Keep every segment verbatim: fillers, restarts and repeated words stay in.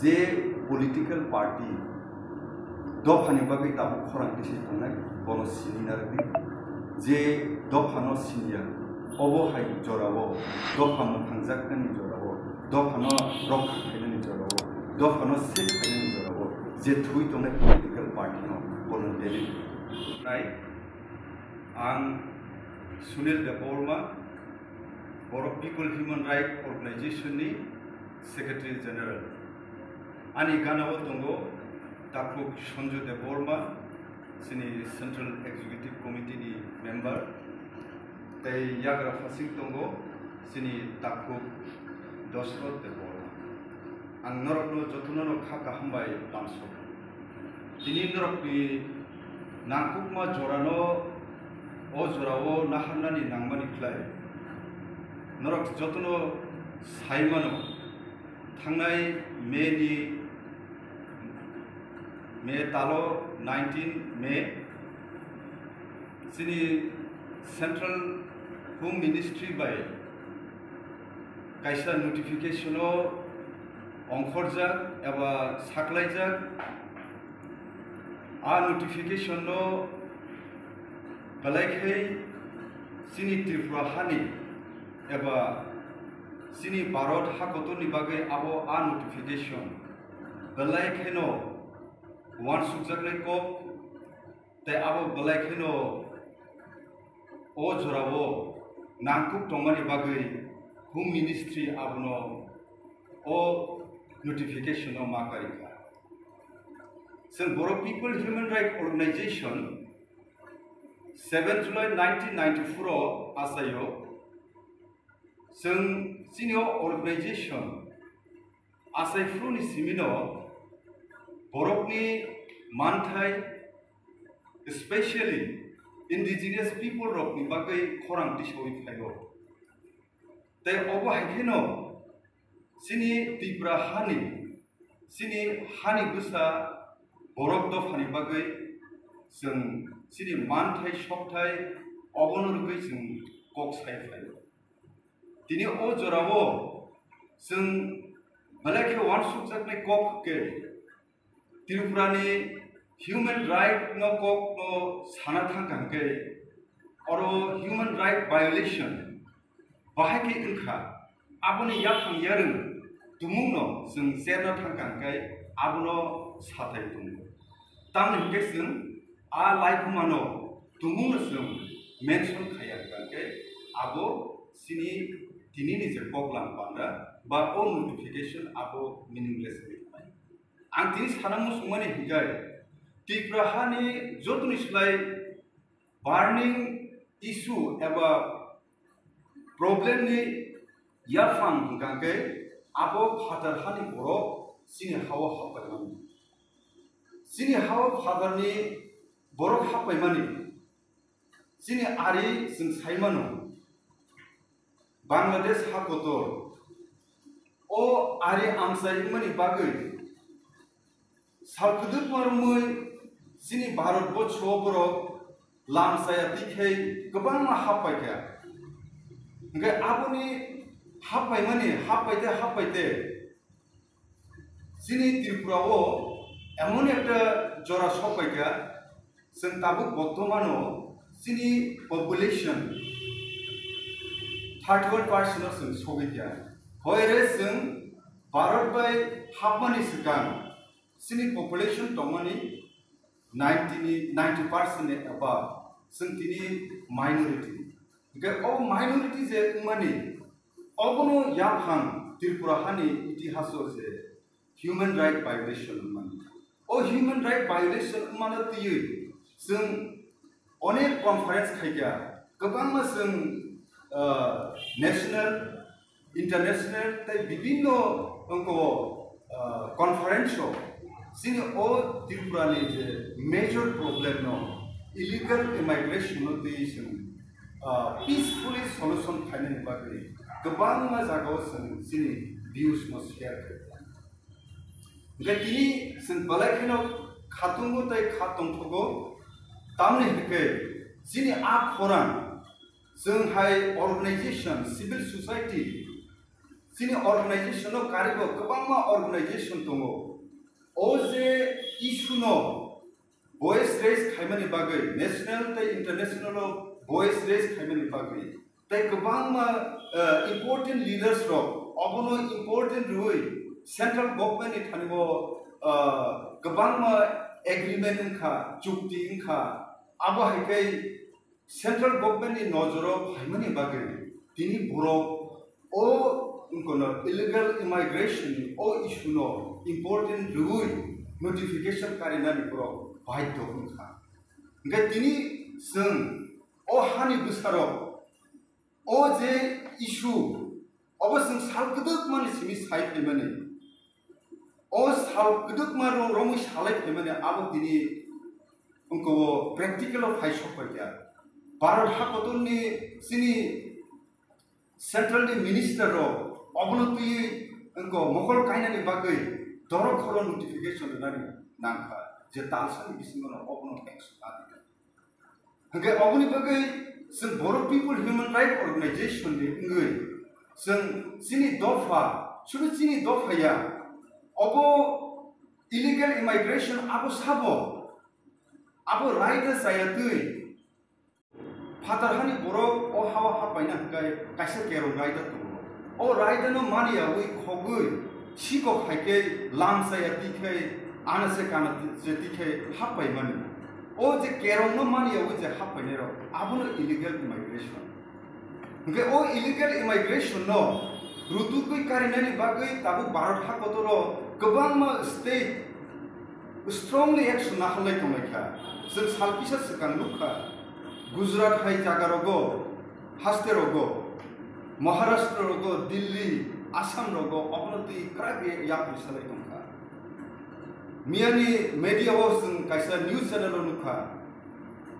Je political party dophani bagwi tabuk khorang tisai tongnai, bono sini narwgwi. Je dophano siniya, obo hai jorao, dopha mwthangjaknani jorao, dophano rokha khainani jorao, dophano save khainani jorao je thwi tongnai political party no bono deli nai. Ang Sunil Debbarma, Borok People Human Rights Organization ni Secretary General. Ani ganao tongo Takhuk Sanju Debbarma, chini Central Executive Committee ni member, tei yagra phasing tongo chini Takhuk Dosroth Debbarma. Ang norokno jotono no kha kaham bai lamsok. Tini norokni nangkukma jorano o jorao naharnani nangmani khlai norok jotono sai mano, thangnai May ni, May talo nineteen May, chini Central Home Ministry bai kaisa notification o ongkhorjak eba saklaijak. A notification no belai khe chini Tripura hani eba chini Bharat hakotorni bagwi abo a notification belai kheno uansukjaknai kok, tei abo belai kheno o jorao nangkuk tongmani bagwi Home Ministry abono o notification no ma karikha. Chwng Borok People Human Rights Organization seven July nineteen ninety-four o achaio. Chwng chini o organization achaiphuruni simino borokni manthai, especially indigenous people rokni bagwi khorang tisawi phaio. Tei obo hai kheno chini Tripura hani, chini hani bwsa borok dophani bagwi chwng chini manthai sokthai obono rwgwi chwng kok sai phaio. Tini o jorao chwng belai khe uansukjaknai kok khe Tripurani human right no kok no sana thangkha hwnkhe oro human right violation bahai khe wngkha, aboni yaphang yarwng tumungno chwng cherna thangkha hwnkhe abono sathai tongo. Tamni hwnkhe chwng a laiphumano tumungno chwng mention khaiya hwnkhe abo chini tinini je koklam panda ba o notification abo meaningless wngwi thangkha. Ang tini sana muchungmani hwnkhe Tripura hani jotoni slai burning issue eba problem ni yaphang hwnkha khe abo phatar hani borok chini hao happaimani. Chini hao phatarni borok happaimani. Chini ari chwng saimano. Bangladesh hakotor o ari amchai wngmani bagwi sal kwdwkma romwi chini Bharat borsho borok lam chaya twi khai kwbangma hap paikha. Hwnkhe aboni hap paimani, hap paite, hap paite chini Tripura o emon ekta jora sok paikha, chwng tabuk bortomano chini population thirty one percent o chwng sogwi kha. Hoire chwng Bharat bai hapmani swkang chini population tongmani ninety ni, ninety percent ni above, chwng tini minority. Hwnkhe o minority je wngmani, obono yaphang Tripura hani itihaso je human right violation wngmani. O human right violation wngmano twiwi chwng onek conference khaikha, kwbangma chwng, ah, national, international tei bibinno wngkho, ah, conference o chini o Tripura ni je major problem no, illegal immigration no twiwi chwng, ah, peacefully solution khainani bagwi kwbangma jagao chwng chini views no share khaikha. Hwnkhe tini chwng belai kheno khatungo tei kha tongthogo, tamni hwnkhe chini a khorang chwng hai organization, civil society, chini organization no karigo kwbangma organization tongo. O je issue no voice raise khaimani bagwi, national tei international o voice raise khaimani bagwi, tei kwbangma, eh, important leaders rok obono important rwui central government ni thani bo, eh, kwbangma agreement wngkha, chukti wngkha, abo hai khe central government ni nojoro phaimani bagwi tini borok o wngkha no illegal immigration ni o issue no important rwui notification karinani borok baidhyo wngkha. Hingkhe tini chwng o hani bwsarok o je issue obo chwng sal kwdwkmani simi sai phaimani. O sal kwdwkma ro-, romwi salai phaimani abo tini wngkha o practical o phai sok paikha. Bharat hakotorni chini central ni minister rok obono twiwi wngkha mokol kainani bagwi dorok khoro notification rwnani nangkha je talsani bisingo no obono action adi. Hingkhe oboni bagwi chwng Bodo People Human Rights Organization ni wngwi chwng chini dopha, sudu chini dopha ya, obo illegal immigration abo sabo, abo raida chaya twi phatar hani borok o hao hapbaina hwnkhe kaisa kerong raida tongo. O raida no mani yawi khogwi sikok hai khe lam chaya tikhe, ana se kana se tikhe hapbai mani. O je kerong no mani yawi je hapbainai rok, abono illegal immigration. Hingkhe o illegal immigration no rutugwi karinani bagwi tabuk Bharat hakotoro kwbangma state strongly action naharlai tonglaikha. Chwng sal kisa swkang nukha, Gujarat hai jaga rogo, haste rogo, Maharashtra rogo, Delhi, Assam rogo, obono twi kwrak yapri salai tongkha. Miyani media o chwng kaisa news channel o nukha,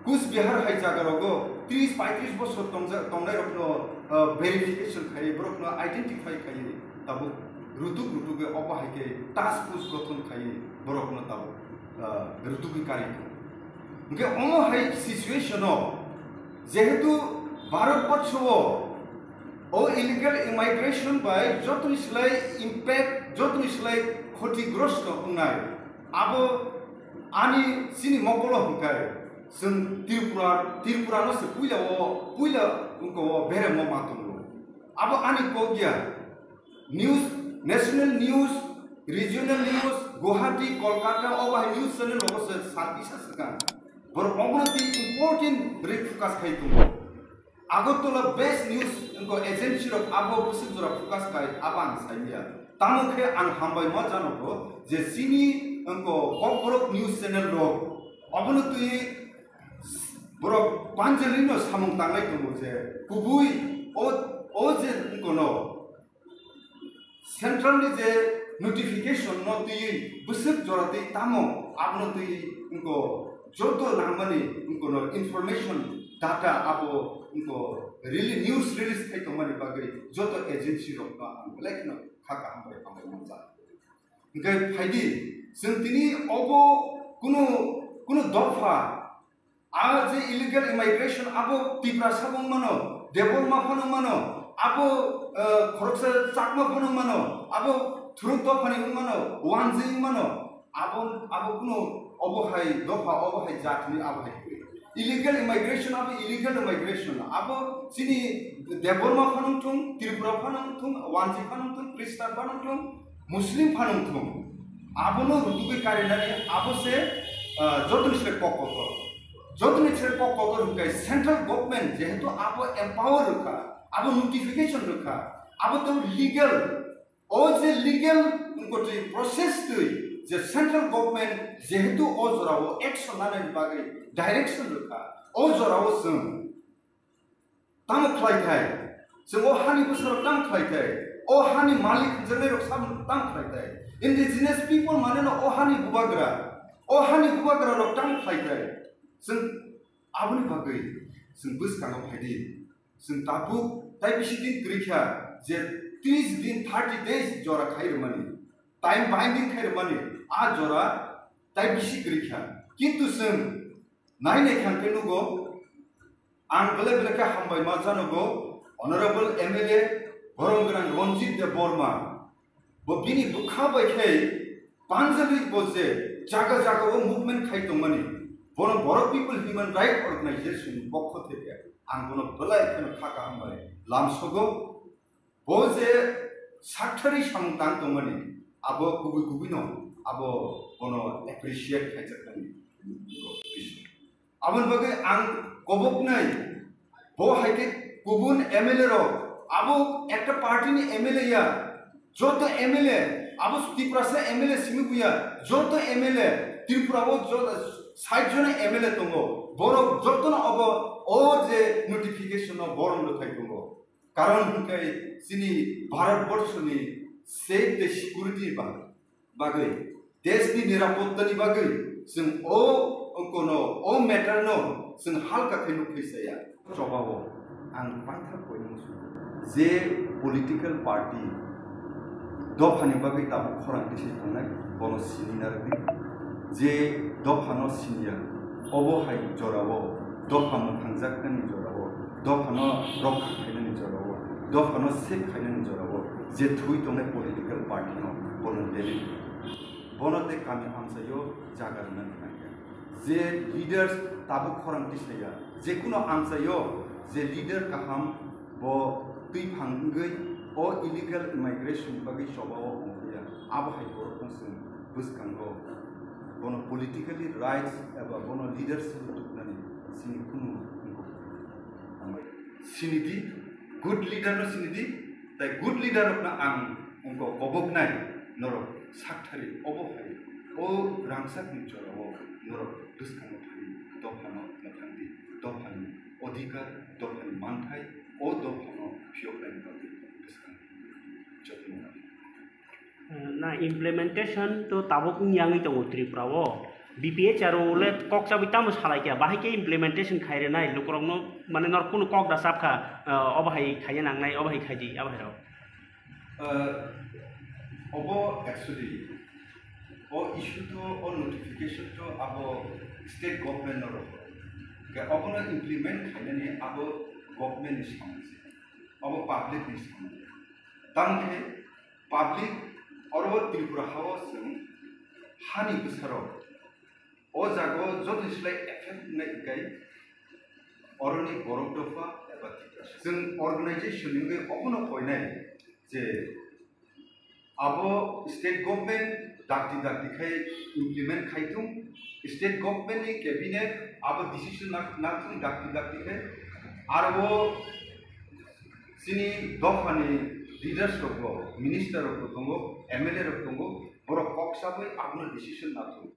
Kuch Bihar hai jaga rogo tris paitris bosor tongja-, tongnai rokno, uh, verification khai, borokno identify khai, tabuk rutuk rutuk obo hai khe task force gothon khai, borokno tabuk, uh, rutukwi kari. Hingkhe omo hai situation o jehetu Bharat borsho o o illegal immigration bai jotoni slai impact, jotoni slai khotigrosto wngnai. Abo ani chini mokolo hwnkhe chwng Tripura, Tripura no se puila o, puila wngko o beremo ma tongo. Abo ani kok ya. News, national news, regional news, Guwahati, Kolkata, o bahai news channel rogo se sakisa swkang. Borok omono tei important ri focus khai tongo. Agartala best news wngko agency rok abo bwswk jora focus khai abo ang saimya. Tamo khe ang hambai ma janogo je chini wngko Kokborok news channel rok obono twi borok panjali no samung tanglai tongo je kubui o, o je wngkono Central ni je notification no twiwi bwswk jora twi tamo abono twi wngko joto nangmani wngkono information data abo wngko rele-, news release khai tongmani bagwi joto agency rokno ang belai kheno kha kaham bai hambai manjak. Hingkhe phaidi chwng tini obo kunu, kunu dopha A je illegal immigration abo Tiprasa wng mano, Debbarma phano wng mano, abo, eh, khoroksa Chakma phano wng mano, abo Thuruk dophani wng mano, Wanjwi wng mano, abo, abo kuno obo hai dopha, obo hai jatni abo hai. Illegal immigration abo illegal immigration, abo chini Debbarma phano wng thung, Tripura phano wng thung, Wanjwi phano wng thung, Khristan phano wng thung, Muslim phano wng thung, abono rutugwi karinani abo se, ah, jotoni se kok kotor. Jotoni se kok kotor hwnkhe central government jehetu abo empower rwkha, abo notification rwkha, abo to legal, o je legal wngkotwi process twi je central government jehetu o jorao action nanani bagwi direction rwkha, o jorao chwng tamo khlai thai, chwng o hani bwsarok tamo khlai thai, o hani malik hwnjaknairok sam-, tamo khlai thai, indigenous people mane no o hani bubagra, o hani bubagrarok tamo khlai thai, chwng aboni bagwi chwng bwskango phaidi. Chwng tabuk tai bisi din kwrwi kha je tris din, thirty days jora khai rwmani, time binding khai rwmani, a jora tai bisi kwrwi kha. Kintu chwng nai nai kha hwnkhe nugo, ang belai belai khe hambai ma janogo, Honorable M L A, Borom gwnang Ranjit Debbarma, bo bini bwkha bai khe panjagwi bo je jaga jaga o movement khai tongmani, bono Bodo People Human Rights Organization ni pokho theke ang bono belai kheno kha kaham bai lamsogo. Bo je sakthari samung tang tongmani, abo kubui kubui no abo bono appreciate khaijaknani. Aboni bagwi ang koboknai, bo hai khe kubun M L A rok, abo ekta party ni M L A ya, joto M L A, abo Tiprasa M L A simi buya, joto M L A, Tripura o joto sait jona M L A tongo, borok jotono obo o je notification no borom rwthai tongo. Karon hwnkhe chini Bharat Borso ni safe tei security ni bagwi, bagwi, desh ni nirapotta ni bagwi chwng o, o kono, o matter no chwng halka khe nukphai saya. Chobao ang paithak koimung sugo. Je political party dophani bagwi tabuk khorang tisai tongnai, bono sini narwgwi. Je dophano siniya, obo hai jorao, dopha mwthangjaknani jorao, dophano rokha khainani jorao, dophano save khainani jorao, je thwi tongnai political party no bono delete. Bono tei kami amchaio jaga rwnani nangya. Je leaders tabuk khorang tisaya, je kuno amchaio je leader kaham bo twi phang wngwi o illegal immigration bagwi chobao ongkha ya, abo hai borokno chwng bwskango bono politically rights eba bono leadership tubunani chini kunu wngkha. Sinidi, good leader no sinidi, tai good leader rokno ang wngkha koboknai norok sakthari obo hai o rangchakni jorao norok bwskango thangwi dophano mwthangdi, dophani odhikar, dophani manthai, o dophano phiyoknaini bagwi bwskango jotono. Na implementation to tabuk wng yangwi tongo Tripura o. B P H R o le kok chabwi tamo salai kha, bahai khe implementation khai rwnai lukurokno, mane nor kunu kok da chap kha, ah, obo hai khaiya nangnai, obo hai khai di, abo hai rok. Ah, obo actually, o issue to, o notification to abo state government no rw. Ke obono implement khainani abo government ni samung se, abo public ni samung. Tamo khe public oro Tripura hao chwng hani bwsarok o jaga o joto ni slai effect wngnai hwnkhe oroni borok dopha eba Tiprasa. Chwng organization ni wngwi obono koinai je abo state government dakti dakti khai implement khai thung, state government ni cabinet abo decision na, na thung dakti dakti khai, aro chini dophani leaders rok bo, minister rok bo tongo, M L A rok tongo, borok kok sabwi abono decision na thung.